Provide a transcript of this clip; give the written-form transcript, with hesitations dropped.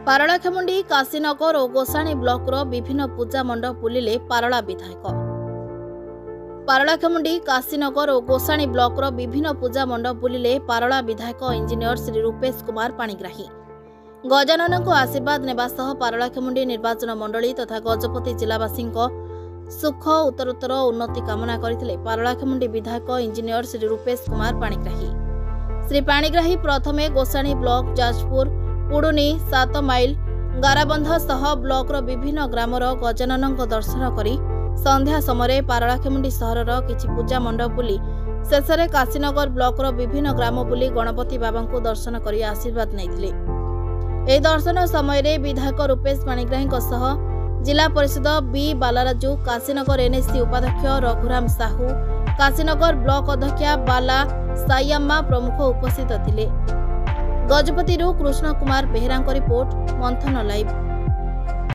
ପାରଳାଖେମୁଣ୍ଡି, କାଶୀନଗର ଓ ଗୋସାଣୀ ବ୍ଲକର ବିଭିନ୍ନ ପୂଜା ମଣ୍ଡପ ବୁଲିଲେ ପାରଳା ବିଧାୟକ। ପାରଳାଖେମୁଣ୍ଡି, କାଶୀନଗର ଓ ଗୋସାଣୀ ବ୍ଲକର ବିଭିନ୍ନ ପୂଜା ମଣ୍ଡପ ବୁଲିଲେ ପାରଳା ବିଧାୟକ ଇଞ୍ଜିନିୟର ଶ୍ରୀ ରୂପେଶ କୁମାର ପାଣିଗ୍ରାହୀ। ଗଜାନନଙ୍କୁ ଆଶୀର୍ବାଦ ନେବା ସହ ପାରଳାଖେମୁଣ୍ଡି ନିର୍ବାଚନ ମଣ୍ଡଳୀ ତଥା ଗଜପତି ଜିଲ୍ଲାବାସୀଙ୍କ ସୁଖ, ଉତ୍ତରୋତ୍ତର ଉନ୍ନତି କାମନା କରିଥିଲେ ପାରଳାଖେମୁଣ୍ଡି ବିଧାୟକ ଇଞ୍ଜିନିୟର ଶ୍ରୀ ରୂପେଶ କୁମାର ପାଣିଗ୍ରାହୀ। ଶ୍ରୀ ପାଣିଗ୍ରାହୀ ପ୍ରଥମେ ଗୋସାଣୀ ବ୍ଲକ ଯାଜପୁର, ପୁଡୁନି, 7 ମାଇଲ, ଗାରାବନ୍ଧ ସହ ବ୍ଲକର ବିଭିନ୍ନ ଗ୍ରାମର ଗଜାନନଙ୍କ ଦର୍ଶନ କରି ସନ୍ଧ୍ୟା ସମୟରେ ପାରଳାଖେମୁଣ୍ଡି ସହରର କିଛି ପୂଜା ମଣ୍ଡପ ବୁଲି ଶେଷରେ କାଶୀନଗର ବ୍ଲକର ବିଭିନ୍ନ ଗ୍ରାମ ବୁଲି ଗଣପତି ବାବାଙ୍କୁ ଦର୍ଶନ କରି ଆଶୀର୍ବାଦ ନେଇଥିଲେ। ଏହି ଦର୍ଶନ ସମୟରେ ବିଧାୟକ ରୂପେଶ ପାଣିଗ୍ରାହୀଙ୍କ ସହ ଜିଲ୍ଲା ପରିଷଦ ବି ବାଲାରାଜୁ, କାଶୀନଗର ଏନ୍ଏସି ଉପାଧ୍ୟକ୍ଷ ରଘୁରାମ ସାହୁ, କାଶୀନଗର ବ୍ଲକ ଅଧ୍ୟକ୍ଷା ବାଲା ସାଇଆମ୍ମା ପ୍ରମୁଖ ଉପସ୍ଥିତ ଥିଲେ। ଗଜପତିରୁ କୃଷ୍ଣ କୁମାର ବେହେରାଙ୍କ ରିପୋର୍ଟ, ମନ୍ଥନ ଲାଇଭ୍।